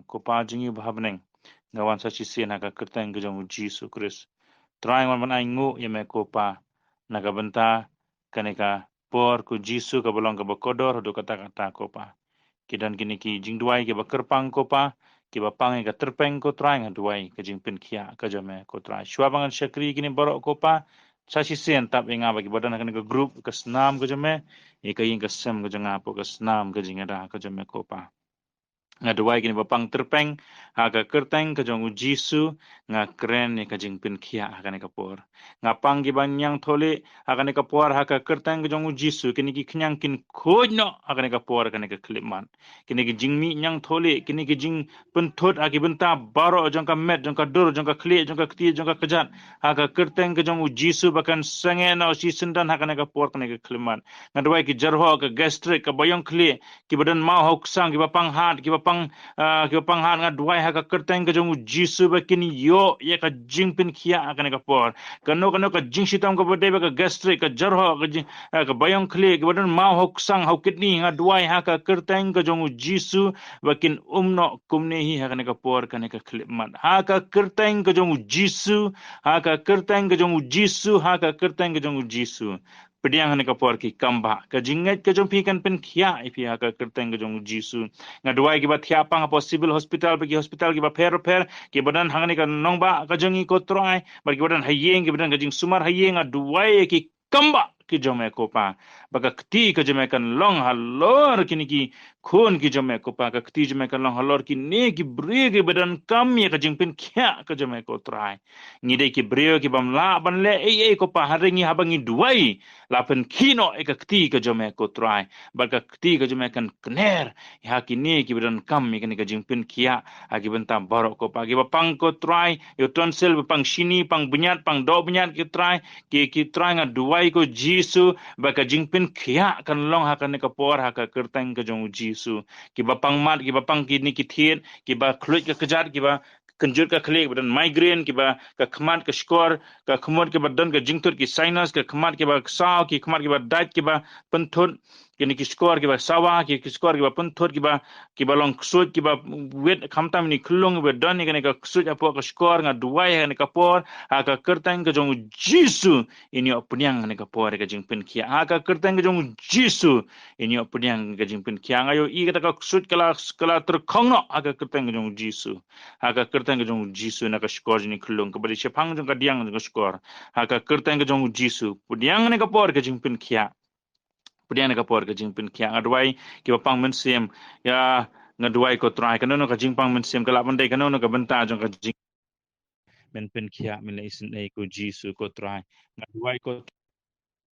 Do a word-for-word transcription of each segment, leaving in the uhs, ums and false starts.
Ko Pa jong ngi ba ha bneng, nga wan sa shisien ha ka kyrteng ka jong u Jisu Khrist. Trai, nga wan ban ainguh ïa me ko Pa, na ka bynta kane ka por ko Jisu kaba long kaba kordor haduh katta katta ko Pa. Ki don kine ki jingduwai kiba kyrpang ko Pa, kiba pang ïa ka tyrpeng ko Trai, nga duwai ka jingpynkhiah ka jong me ko Trai. Shuwa ba ngan shakri ïa kine baroh ko Pa, sa shisien tap ïa nga bad kiba don ha kane ka group ka snam ka jong me, ïa ka ïing ka sem ka jong nga hapoh ka snam ka jingïada ka jong me ko Pa. Nga duwai kine ba pang tyrpeng ha ka kyrteng ka jong u Jisu, nga kren ïa ka jingpynkhiah ha kane ka por. Nga pang kiba ñiangthohlieh ha kane ka por ha ka kyrteng ka jong u Jisu, kine ki khñiang kin khuid noh ha kane ka por ha kane ka khyllipmat. Kine ki jingmih ñiangthohlieh, kine ki jingpynthut ha ki bynta baroh jong ka met, jong ka dur, jong ka khlieh, jong ka kti, jong ka kjat, ha ka kyrteng ka jong u Jisu ba kan sangeh noh shisyndon ha kane ka por kane ka khyllipmat. Nga duwai ki jyrhoh, ka gastric, ka baïong khlieh, kiba don maw ha u ksang, kiba pang hat, kiba pang, ah, kiba pang hat, nga duwai ha ka kyrteng ka jong u Jisu ba kin ïoh ïa ka jingpynkhiah ha kane ka por. Kano kano ka jingshitom kaba dei bad ka gastric, ka jyrhoh, ka jing, ah, ka baïong khlieh, kiba don maw ha u ksang, ha u kidney, nga duwai ha ka kyrteng ka jong u Jisu ba kin um noh kumne hi ha kane ka por kane ka khyllipmat. Ha ka kyrteng ka jong u Jisu, ha ka kyrteng ka jong u Jisu, ha ka kyrteng ka jong u Jisu. Pdiang ha kane ka por ki kam ba ka jingngeit ka jong phi kan pynkhiah ïa phi ha ka kyrteng ka jong u Jisu. Nga duwai kiba thiah pang hapoh civil hospital bad ki hospital kiba pher pher, kiba don ha kane ka nongbah ka jong ngi ko Trai, bad kiba don ha ïing, kiba don ka jingsumar ha ïing, nga duwai ïa ki kam ba ki jong me ko Pa, ba ka kti ka jong me kan long halor kine ki khun ki jong me ko Pa, ka kti jong me kan long halor kine ki briew kiba donkam ïa ka jingpynkhiah ka jong me ko Trai. Ngi dei ki briew kibym lah ban leh ei ei ko Pa, hynrei ngi haba ngi duwai, la pynkhih noh ïa ka kti ka jong me ko Trai, bad ka kti ka jong me kan kner ïa kine kiba donkam ïa kane ka jingpynkhiah ha ki bynta baroh ko Pa. Kiba pang ko Trai ïa u tonsil, ba pang shini, pang bniat, pang doh bniat ki Trai, ki, ki Trai, nga duwai ko Jisu ba ka jingpynkhiah kan long ha kane ka por ha ka kyrteng ka jong u Jisu. Kiba pang mat, kiba pang kine ki thied, kiba khluid ka kjat, kiba kynjut ka khlieh, kiba don migraine, kiba ka khmat ka shkor, ka khmut kiba don ka jingthut, ki sinus, ka khmat kiba ksaw, ki khmat kiba dait, kiba pynthut, kine ki shkor kiba sawa, ki, ki shkor kiba pynthut, kiba, kiba long ksuid, kiba wit, khamtam ïa kine ki khyllung kiba don ïa kane ka ksuid hapoh ka shkor, nga duwai ha kane ka por ha ka kyrteng ka jong u Jisu, yn ïoh pdiang ha kane ka por ïa ka jingpynkhiah. Ha ka kyrteng ka jong u Jisu, yn ïoh pdiang ïa ka jingpynkhiah. Nga ïohi kata ka ksuid ka la, ka la tyrkhong noh ha ka kyrteng ka jong u Jisu. Ha ka kyrteng ka jong u Jisu, na ka shkor jong kine ki khyllung, kaba dei shaphang jong ka diang jong ka shkor, ha ka kyrteng ka jong u Jisu, pdiang ha kane ka por ïa ka jingpynkhiah. Pdiang ha kane ka por ïa ka jingpynkhiah. Nga duwai kiba pang mynsiem, ïa, nga duwai ko Trai, kano kano ka jingpang mynsiem ka lah ban dei kano kano ka bynta jong ka jing, men pynkhiah, men leh isynei ko Jisu ko Trai. Nga duwai ko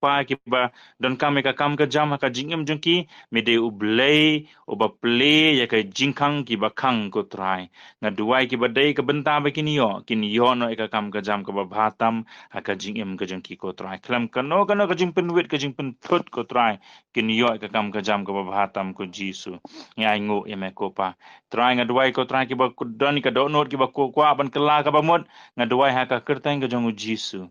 Pa, kiba donkam ïa ka kam ka jam ha ka jingim jong ki, me dei U Blei uba plie ïa ka jingkhang kiba khang ko Trai. Nga duwai kiba dei ka bynta ba kin ïoh, kin ïoh noh ïa ka kam ka jam kaba bha tam ha ka jingim ka jong ki ko Trai. Khlem kano kano ka jingpynwit, ka jingpynthut ko Trai, kin ïoh ïa ka kam ka jam kaba bha tam ko Jisu. Ngi ainguh ïa me ko Pa. Trai, nga duwai ko Trai, kiba don ïa ka dohnud, kiba kwah, kwah ban kylla kaba mut, nga duwai ha ka kyrteng ka jong u Jisu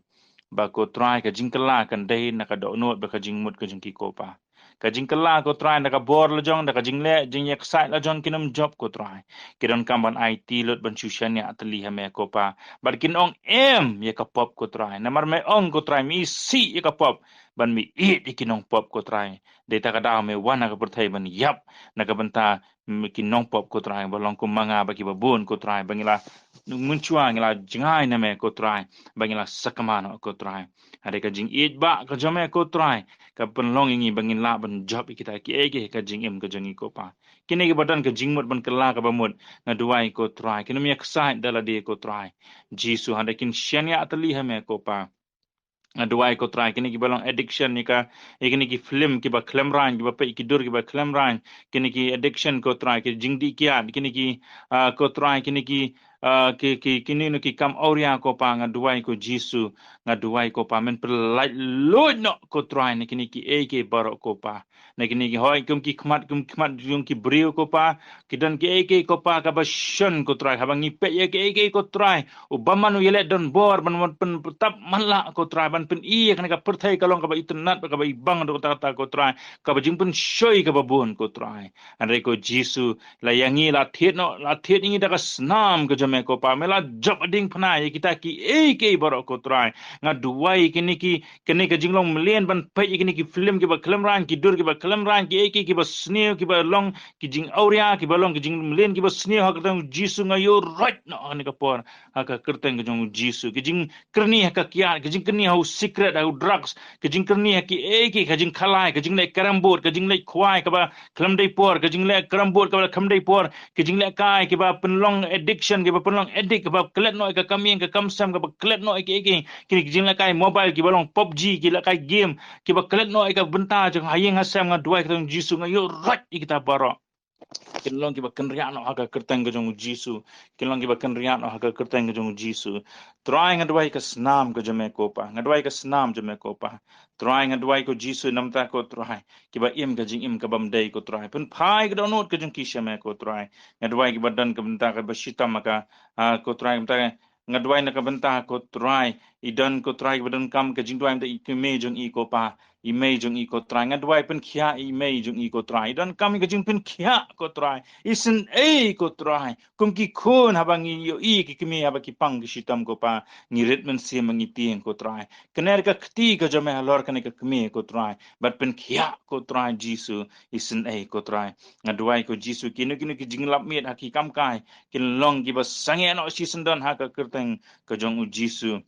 ba ko Trai, ka jingkylla kan dei na ka dohnud bad ka jingmut ka jong ki ko Pa. Ka jingkylla ko Trai, na ka bor la jong, na ka jingleh jingïaksaid la jong, kin ym jop ko Trai. Ki donkam ban aiti lut, ban shu shaniah tylli ha me ko Pa, bad kin ong em ïa ka pop ko Trai. Namar me ong ko Trai, me isih ïa ka pop, ban me ïeit ïa ki nongpop ko Trai. Dei ta ka daw me wan ha ka pyrthei ban ïap na ka bynta, mm, ki nongpop ko Trai, ba long kum ma nga bad kiba bun ko Trai, ba ngi la mynshuwa ngi la jngai na me ko Trai, ba ngi la sakma noh ko Trai. Hynrei ka jingïeit ba ka jong me ko Trai, ka pynlong ïa ngi ba ngin lah ban jop ïa kita kiei kiei ha ka jingim ka jong ngi ko Pa. Kine kiba don ka jingmut ban kylla kaba mut, nga duwai ko Trai, kin ym ïaksaid da lade ko Trai. Jisu, hynrei kin shaniah tylli ha me ko Pa. Nga duwai ko Trai, kine kiba long addiction ïa ka, ïa kine ki film kiba khlem rain, kiba peit ki dur kiba khlem rain, kine ki addiction ko Trai, ki jingdih kiad, kine ki, ah, ko Trai, kine ki, ah, ki, ki, kine, no, ki kam awria ko Pa, nga duwai ko Jisu, nga duwai ko Pa, men pynlait luid noh ko Trai, na kine kiei kiei baroh ko Pa. Na kine ki hoi kum ki khmat, kum ki khmat jong ki briew ko Pa, ki don kiei kiei ko Pa, kaba shon ko Trai, haba ngi peit ïa kiei kiei ko Trai, u bymman u ïaleh donbor, ban wan pyn, pyntap matlah ko Trai, ban pyni ïa kane ka pyrthei ka long kaba itynnad, kaba ibang da kata kata ko Trai, kaba jingpynshoi kaba bun ko Trai. Hynrei ko Jisu, la ïa ngi la thied noh, la thied ïa ngi da ka snam ka jong me ko Pa, me la jop hadien phna ïa kita kiei kiei baroh ko Trai. Nga duwai kine ki, kane ka jinglong mlien ban peit ïa kine ki film kiba khlem raiñ, ki dur kiba khlem raiñ, kiei kiei kiba sniew, kiba long ki jingawria, kiba long ki jingmlien kiba sniew, ha ka kyrteng Jisu nga ïuh roit noh ha kane ka por, ha ka kyrteng ka jong Jisu. Ki jingkyrni ha ka kiad, ki jingkyrni ha u sikret, ha u drugs, ki jingkyrni ha kiei kiei, ka jingkhalai, ka jingleh karambot, ka jingleh khwai kaba khlem dei por, ka jingleh karambot kaba khlem dei por, ka jingleh kai kiba pynlong addiction, kiba pynlong addict, kaba klet noh ïa ka kam ïing ka kam sem, kaba klet noh ïa kiei kiei, ki, ki jingleh kai mobile, kiba long PUBG, ki leh kai game, kiba klet noh ïa ka bynta jong ha ïing ha sem. Nga duwai ka kyrteng Jisu, nga ïuh roit ïa kita baroh. Kin long kiba kynriah noh ha ka kyrteng ka jong Jisu. Kin long kiba kynriah noh ha ka kyrteng ka jong Jisu. Trai, nga duwai ka snam ka jong me ko Pa. Nga duwai ka snam jong me ko Pa. Trai, nga duwai ko Jisu, namar ko Trai, kiba im ka jingim kabym dei ko Trai, pynphai ka dohnud ka jong ki sha me ko Trai. Nga duwai kiba don ka bynta kaba shitom ha ka, ah, ko Trai, bynta, nga duwai na ka bynta ko Trai, i don ko Trai kiba donkam ka jingduwai, bynta i kmie jong i ko Pa, i mei jong i ko Trai. Nga duwai pynkhiah i mei jong i ko Trai, i donkam ka jingpynkhiah ko Trai, isynei ko Trai. Kum ki khun haba ngi ïohi ki kmie haba ki pang ki shitom ko Pa, ngi rit mynsiem, ngi tieng ko Trai. Kner ka kti ka jong me halor kane ka kmie ko Trai, bad pynkhiah ko Trai Jisu, isynei ko Trai. Nga duwai ko Jisu, kino kino ki jinglap miet ha ki kam kai, kin long kiba sangeh noh shisyndon ha ka kyrteng ka jong u Jisu.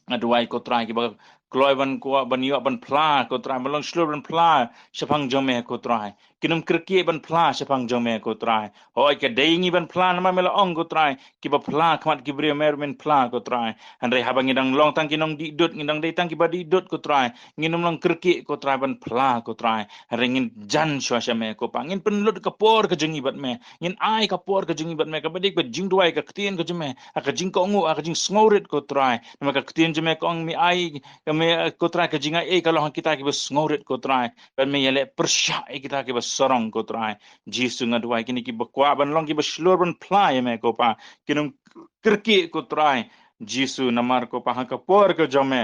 Nga duwai ko Trai, kiba kloi ban kwah ban ïoh ban phla ko Trai, ban long shlur ban phla shaphang jong me ko Trai, kin ym kyrkieh ban phla shaphang jong me ko Trai. Hooid, ka dei ngi ban phla namar me la ong ko Trai, kiba phla khmat ki briew me ruh men phla ko Trai. Hynrei haba ngi dang long tang ki nongdih dud, ngi dang dei tang kiba dih dud ko Trai, ngin ym long kyrkieh ko Trai ban phla ko Trai. Hynrei ngin jan shuwa sha me ko Pa, ngin pynlut ka por ka jong ngi bad me, ngin ai ka por ka jong ngi bad me, kaba dik bad jingduwai ka ktien ka jong me, ha ka jingkohnguh, ha ka jingsngewrit ko Trai. Namar ka ktien jong me ka ong, me ai, ka me, ko Trai, ka jingai ei ka long ha kita kiba sngewrit ko Trai, bad me ïaleh pyrshah ïa kita kiba sarong ko Trai. Jisu, nga duwai kine kiba kwah ban long kiba shlur ban phla ïa me ko Pa, kin ym kyrkieh ko Trai. Jisu, namar ko Pa, ha ka por ka jong me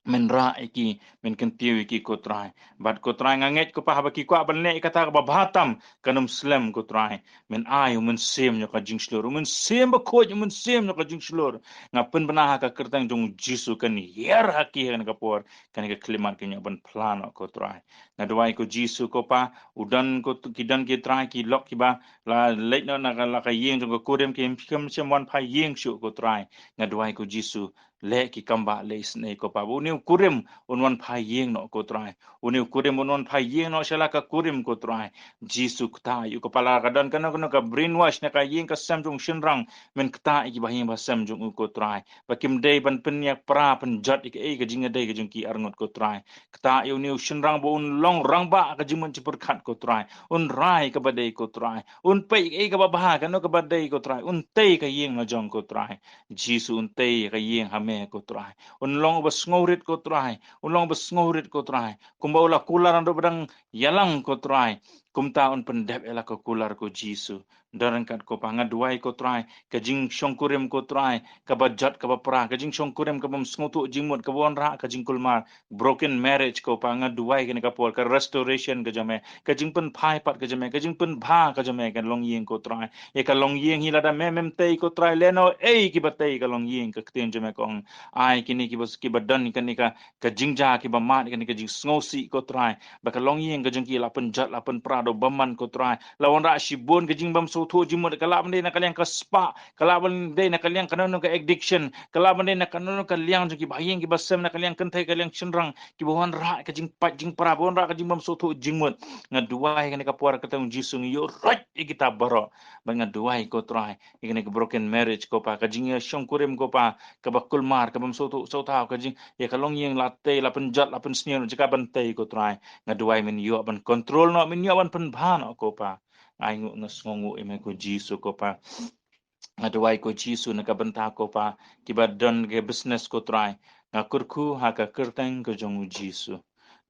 men rah ïa ki, men kyntiew ïa ki ko Trai. Bad ko Trai, nga ngeit ko Pa, haba ki kwah ban leh ïa kata kaba bha tam, kan ym slem ko Trai. Men ai u Mynsiem jong ka jingshlur, u Mynsiem Bakhuid, u Mynsiem jong ka jingshlur. Nga pynbna ha ka kyrteng jong Jisu, kan hiar ha ki ha kane ka por, kane ka khyllipmat kin ïoh ban phla noh ko Trai. Nga duwai ko Jisu ko Pa, u don ko, ki don ki Trai ki lok kiba la leit noh na ka, la ka ïing jong ka kurim, kim shym, shym wan phai ïing shuh ko Trai. Nga duwai ko Jisu, leh ki kam bah, leh isynei ko Pa, ba une u kurim un wan phai ïing noh ko Trai. Une u kurim un wan phai ïing noh sha la ka kurim ko Trai. Jisu, kta ïa u ko Pa, la ka don kano kano ka brainwash na ka ïing ka sem jong u shynrang, men kta ïa ki bahaïing bahasem jong u ko Trai, ba kim dei ban pynïapra pynjot ïa kaei ka jingïadei ka jong ki arngut ko Trai. Kta ïa une u shynrang ba un long rangbah ka jingmut jingpyrkhat ko Trai. Un rai kaba dei ko Trai. Un peit ïa kaei kaba bha, kano kaba dei ko Trai. Un tei ka ïing la jong ko Trai. Jisu, un tei ka ïing ha me ko Trai. Un long uba sngewrit ko Trai. Un long uba sngewrit ko Trai. Kumba u la kular naduh ba dang ïalang ko Trai, kumta un pyndep ïa la ka kular ko Jisu. Don ryngkat ko Pa, nga duwai ko Trai, ka jingshongkurim ko Trai, kaba jot kaba pra, ka jingshongkurim kabym sngewthuh jingmut, kaba wanrah ka jingkulmar, broken marriage ko Pa, nga duwai kane ka por ka restoration ka jong me, ka jingpynphai pat ka jong me, ka jingpynbha ka jong me ka longïing ko Trai. Ïa ka longïing hi lada me mem tei ko Trai, lehnoh ei kiba tei ka longïing, ka ktien jong me ka ong. Ai kine kiba, kiba don kane ka, ka jingjia kiba mad, kane ka jingsngewsih ko Trai, ba ka longïing ka jong ki la pynjot, la pynpra da u bymman ko Trai. La wanrah shibun ka jingbymsngewthuh jingmut, ka lah ban dei na ka liang ka spah, ka lah ban dei na ka liang kano kano ka addiction, ka lah ban dei na kano kano ka liang jong ki bahaïing ki bahasem, na ka liang kynthei, ka liang shynrang, kiba wanrah ka jingpait jingpra, ba wanrah ka jingbymsngewthuh jingmut. Nga duwai kane ka por ha ka kyrteng Jisu, ngi ïuh roit ïa kita baroh. Bad nga duwai ko Trai, ïa kane ka broken marriage ko Pa, ka jingïashongkurim ko Pa, kaba kulmar, kabym sngewthuh sngewthaw, ka jing, ïa ka longïing la tei, la pynjot, la pynsniew, jaka ban tei ko Trai. Nga duwai men ïoh ban control noh, men ïoh ban pynbha noh ko Pa. Ai nguh, nga sngewnguh ïa me ko Jisu ko Pa. Nga duwai ko Jisu na ka bynta ko Pa, kiba don ka business ko Trai. Nga kyrkhu ha ka kyrteng ka jong u Jisu.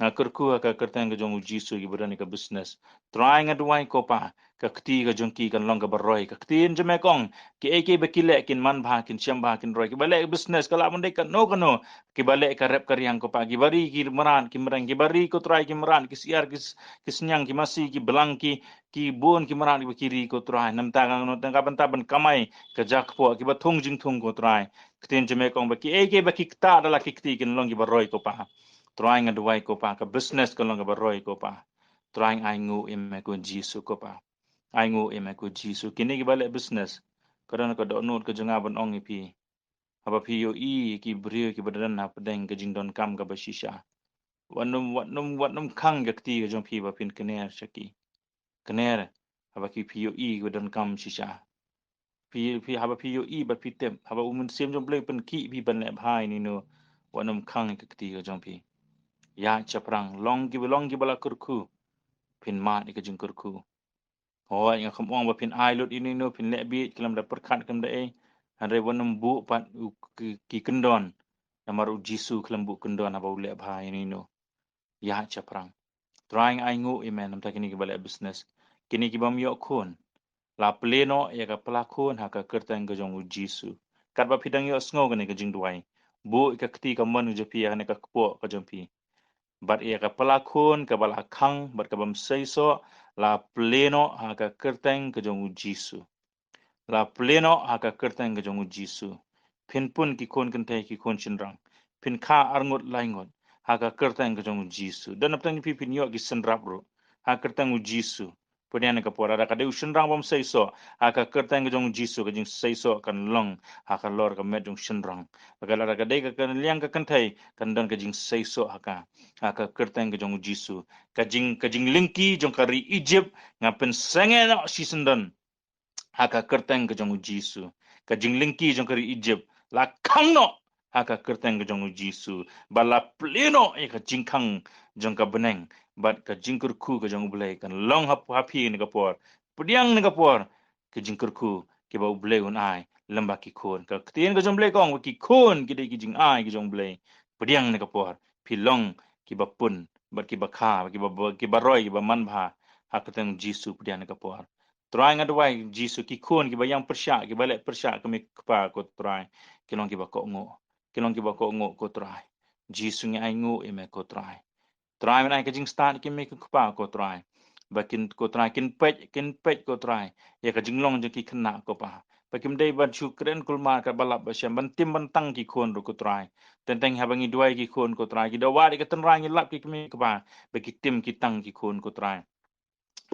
Nga kyrkhu ha ka kyrteng ka jong u Jisu kiba don ka business. Trai nga duwai ko Pa, ka kti ka jong ki kan long kaba roi. Ka ktien jong me ka ong, kiei kiei ba ki leh kin man bha, kin shem bha, kin roi. Kiba leh business ka lah ban dei kano kano. Kiba leh ka rep ka riang ko Pa, kiba ri ki mrad ki mreng, kiba ri ko Trai ki mrad ki syiar ki s-, ki synñiang ki masi ki blang ki, ki bun ki mrad kiba ki ri ko Trai. Namar ka, namar ka bynta ban kamai ka jaka kpoh, kiba thung jingthung ko Trai. Ktien jong me ka ong ba kiei kiei ba ki ktah da la ki kti kin long kiba roi ko Pa. Trai nga duwai ko Pa, ka business kan long kaba roi ko Pa. Trai nga ainguh ïa me ko Jisu ko Pa. Ainguh ïa me ko Jisu. Kine kiba leh business, ka don ka dohnud ka jong nga ban ong ïa phi. Haba phi ïohi ki briew kiba don hapdeng ka jingdonkam kaba shisha, wat nym, wat nym, wat nym khang ka kti ka jong phi ba phin kner sha ki. Kner haba ki phi ïohi kiba donkam shisha. Phi, phi, haba phi ïohi bad phi tip, haba u Mynsiem jong u Blei u pynkhih phi ban leh bha ïa ino ino, wat nym khang ka kti ka jong phi. Ïaid shaphrang, long kiba, long kiba la kyrkhu, phin mad ïa ka jingkyrkhu. Hooid, nga khlem ong ba phin ai lut ïa ino ino, phin leh bieit, khlem da pyrkhat, khlem da ei. Hynrei wat nym buh pat u ki, ki kyndon. Namar u Jisu khlem buh kyndon haba u leh bha ïa ino ino. Ïaid shaphrang. Trai nga ainguh ïa me namar kine kiba leh business. Kine ki bym ïoh khun, la plie noh ïa ka pla khun ha ka kyrteng ka jong u Jisu. Katba phi dang ïohsngew kane ka jingduwai, buh ïa ka kti kamon ka jong phi ha kane ka kpoh ka jong phi. Bad ïa ka pla khun kaba la khang bad ka bym seisoh, la plie noh ha ka kyrteng ka jong u Jisu. La plie noh ha ka kyrteng ka jong u Jisu. Phin pun ki khun kynthei, ki khun shynrang. Phin kha arngut laingut ha ka kyrteng ka jong u Jisu. Don hapdeng phi phin ïoh ki synrap ruh ha ka kyrteng u Jisu. Pdiang na ka por, lada ka dei u shynrang bym seisoh, ha ka kyrteng ka jong u Jisu ka jingseisoh kan long ha ka lor ka met jong u shynrang. Lada ka dei ka, ka liang ka kynthei, kan don ka jingseisoh ha ka, ha ka kyrteng ka jong u Jisu. Ka jing, ka jinglyngkhi jong ka ri Egypt nga pynsangeh noh shisyndon ha ka kyrteng ka jong u Jisu. Ka jinglyngkhi jong ka ri Egypt la khang noh ha ka kyrteng ka jong u Jisu. Bad la plie noh ïa ka jingkhang jong ka bneng, bad ka jingkyrkhu ka jong u Blei kan long ha, ha phi na ka por. Pdiang na ka por, ka jingkyrkhu kiba u Blei un ai lem bad ki khun. Ka ktien ka jong u Blei ka ong ba ki khun ki dei ki jingai ka jong u Blei. Pdiang na ka por, phi long kiba pun bad kiba kha, kiba, kiba roi, kiba man bha ha ka kyrteng u Jisu. Pdiang na ka por. Trai nga duwai Jisu, ki khun kiba ïeng pyrshah, kiba leh pyrshah ha ki kmie ki kpa ko Trai, ki long kiba kohnguh. Ki long kiba kohnguh ko Trai. Jisu ngi ainguh ïa me ko Trai. Trai men ai ka jingstad ki kmie ki kpa ko Trai. Ba kin ko Trai, kin peit, kin peit ko Trai ïa ka jinglong jong ki khynnah ko Pa. Ba kim dei ban shu kren kulmar katba lap ba shem, ban tim ban tang ki khun ruh ko Trai. Teng teng haba ngi duwai ki khun ko Trai, ki da wad ïa ka tynrai, ngi lap ki kmie ki kpa ba ki tim ki tang ki khun ko Trai.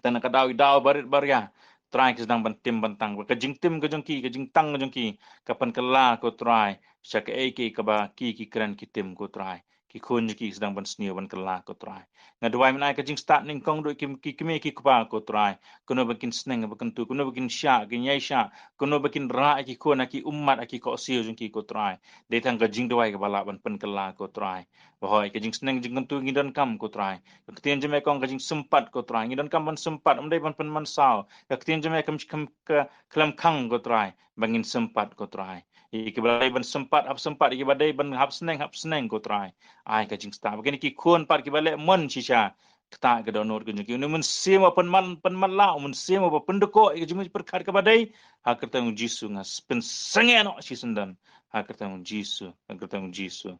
Tang na ka daw ïa daw barit baria, Trai, ki sdang ban tim ban tang. Ka jingtim ka jong ki, ka jingtang ka jong ki, ka pynkylla ko Trai sha kaei kaei kaba ki, ki kren ki tim ko Trai. Ki khun jong ki sdang ban sniew ban kylla ko Trai. Nga duwai men ai ka jingstad nyngkong ruh ki, ki kmie ki kpa ko Trai. Kano ba kin sneng ba kyntu, kano ba kin shah, kin ïai shah, kano ba kin rah ïa ki khun ha ki ummat, ha ki khohsiew jong ki ko Trai. Dei tang ka jingduwai kaba lah ban pynkylla ko Trai. Ba hooid, ka jingsneng jingkyntu ngi donkam ko Trai. Ka ktien jong me ka ong ka jingsympat ko Trai, ngi donkam ban sympat, ym dei ban pynmynsaw. Ka ktien jong me kam, kam, ka khlem khang ko Trai ba ngin sympat ko Trai. Ïa kiba dei ban sympat hap sympat, ïa kiba dei ban hap sneng hap sneng ko Trai. Ai ka jingstad ba kine ki khun pat kiba leh mon shisha, ktah ka dohnud ka jong ki. Une u Mynsiem uba pynman, pynmatlah, u Mynsiem uba pyndkoh ïa ka jingmut jingpyrkhat kaba dei, ha ka kyrteng u Jisu nga pynsangeh noh shisyndon. Ha ka kyrteng u Jisu, ha ka kyrteng u Jisu.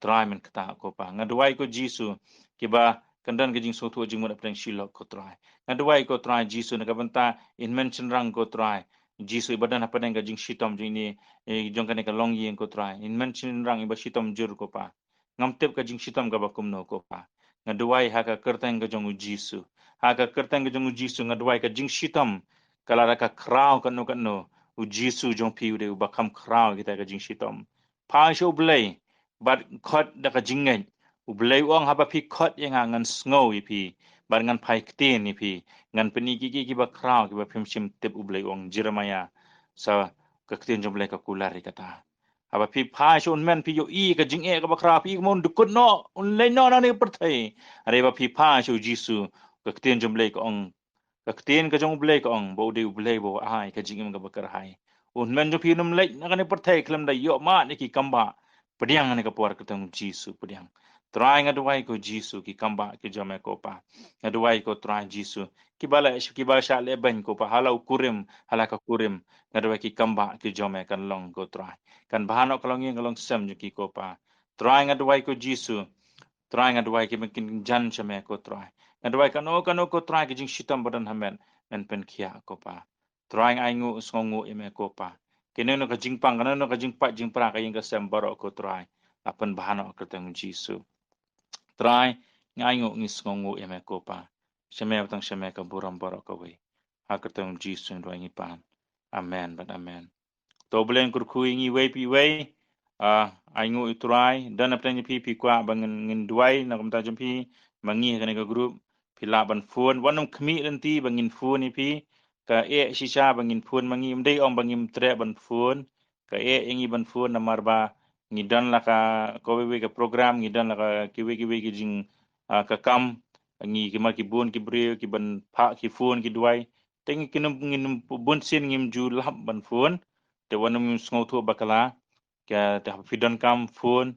Trai men ktah ko Pa. Nga duwai ko Jisu, kiba kyndon ka jingsngewthuh jingmut hapdeng Shillong ko Trai. Nga duwai ko Trai Jisu na ka bynta i hynmen shynrang ko Trai. Jisu iba don hapdeng ka jingshitom jong ine, eh, jong kane ka longïing ko Trai. I hynmen shynrang iba shitom jur ko Pa. Ngam tip ka jingshitom kaba kumno ko Pa. Nga duwai ha ka kyrteng ka jong u Jisu. Ha ka kyrteng ka jong u Jisu nga duwai ka jingshitom, ka lada ka khraw kano kano, u Jisu jong phi u dei uba kham khraw kita ka jingshitom. Phai sha u Blei bad khot da ka jingngeit. U Blei u ong haba phi khot ïa nga ngan sngew ïa phi bad ngan phai ktien ïa phi, ngan pyni kiei kiei kiba khraw kiba phim shym tip, u Blei u ong. Jeremaïah, sa ka ktien jong u Blei ka kular ïa kata. Haba phi phai sha u Hynmen phi ïohi ka jingeh kaba khraw, phi ïohi kumno un dkut noh, un leit noh na kane ka pyrthei. Hynrei haba phi phai sha u Jisu, ka ktien jong u Blei ka ong, ka ktien ka jong u Blei ka ong ba u dei u Blei uba ai ka jingim kaba kyrhai. U hynmen jong phi un ym leit na kane pyrthei khlem da ïoh mad ïa ki kambah. Pdiang ha kane ka por kyrteng Jisu, pdiang. Trai, nga duwai ko Jisu, ki kambah ki jong me ko Pa. Nga duwai ko Trai Jisu, kiba la, kiba shah leh beiñ ko Pa ha la u kurim, ha la ka kurim. Nga duwai ki kambah ki jong me kan long ko Trai, kan bha noh ka longïing ka longsem jong ki ko Pa. Trai, nga duwai ko Jisu. Trai, nga duwai kiba kin jan sha me ko Trai. Nga duwai kano kano ko Trai ki jingshitom ba don ha met, men pynkhiah ko Pa. Trai, nga ainguh sngewnguh ïa me ko Pa. Kano kano ka jingpang, kano kano ka jingpait jingpra ka ïing ka sem baroh ko Trai, la pynbha noh ha ka kyrteng Jisu. Trai, nga ainguh, ngi sngewnguh ïa me ko Pa. Sha me ba tang sha me ka burom baroh kawei. Ha ka kyrteng Jisu ngi duwai ngi pan. Amen bad amen. To U Blei un kyrkhu ïa ngi iwei pa iwei. Ah, ainguh ïa u Trai, don na pdeng jong phi, phi kwah ba ngin, ngin duwai na ka bynta jong phi, ma ngi ha kane ka group, phi lah ban phone. Wat nym khmih lynti ba ngin phone ïa phi. Ka eh shisha ba ngin phone ma ngi, ym dei ong ba ngim treh ban phone. Ka eh ïa ngi ban phone namar ba ngi don la ka, kawei kawei ka program, ngi don la ka kiwei kiwei ki jing, ah, ka kam. Ngi ki mar ki bun ki briew kiban phah ki phone ki duwai. Te ngi kin ym, ngin ym, bun sien ngim ju lap ban phone. Te wat nym sngewthuh bakla. Ka, te haba phi donkam phone,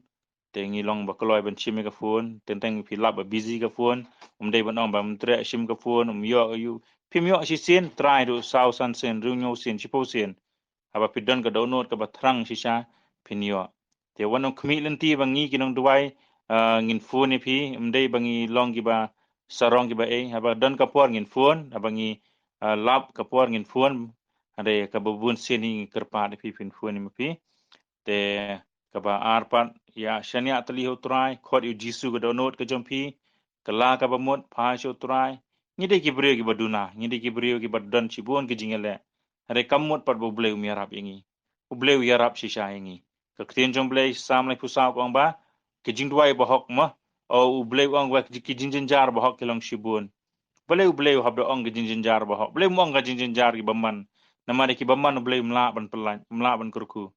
te ngi long ba kloi ban shim ïa ka phone. Teng teng phi lap ba busy ka phone, ym dei ban ong ba ym treh shim ka phone, ym ïoh ïa u. Phim ïoh shisien, try ruh saw san sien, hynriew hynñiew sien, shiphew sien. Haba phi don ka dohnud kaba thrang shisha, phin ïoh. Te wat nym khmih lynti ba ngi ki nongduwai, ah, ngin phone ïa phi, ym dei ba ngi long kiba sarong kiba ei. Haba don ka por ngin phone, haba ngi, ah, lap ka por ngin phone. Hynrei kaba bun sien ngi kyrpad ïa phi, phin phone ïa phi. Te kaba ar pat, ïa shaniah tylli ha u Trai, khot ïa u Jisu ka dohnud ka jong phi, kylla kaba mut, phai sha u Trai. Ngi dei ki briew kiba duna, ngi dei ki briew kiba don shibun ki jingïaleh. Hynrei kam mut pat ba U Blei um ïarap ïa ngi. U Blei u ïarap shisha ïa ngi. Ka ktien jong U Blei, Salm laiphew saw ka ong ba ki jingduwai bahok ma, o U Blei u ong ba ki jingjynjar bahok ki long shibun. Balei U Blei u hap da ong ki jingjynjar bahok? Balei um ong ka jingjynjar kiba man? Namar ïa kiba man U Blei um lah ban pyllait, um lah ban kyrkhu.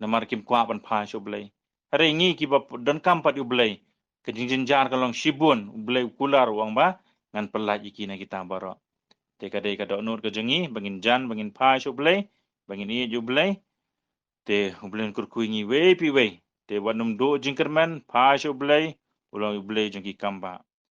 Namar kim kwah ban phai sha U Blei. Hynrei ngi kiba p-, donkam pat ïa U Blei, ka jingjynjar ka long shibun, U Blei u kular u ong ba ngan pyllait ïa ki na kita baroh. Te ka dei ka dohnud ka jong ngi ba ngin jan, ba ngin phai sha U Blei, ba ngin ïeit ïa U Blei. Te U Blei un kyrkhu ïa ngi iwei pa iwei. Te wat nym duh jingkyrmen, phai sha U Blei, u long U Blei jong ki kambah.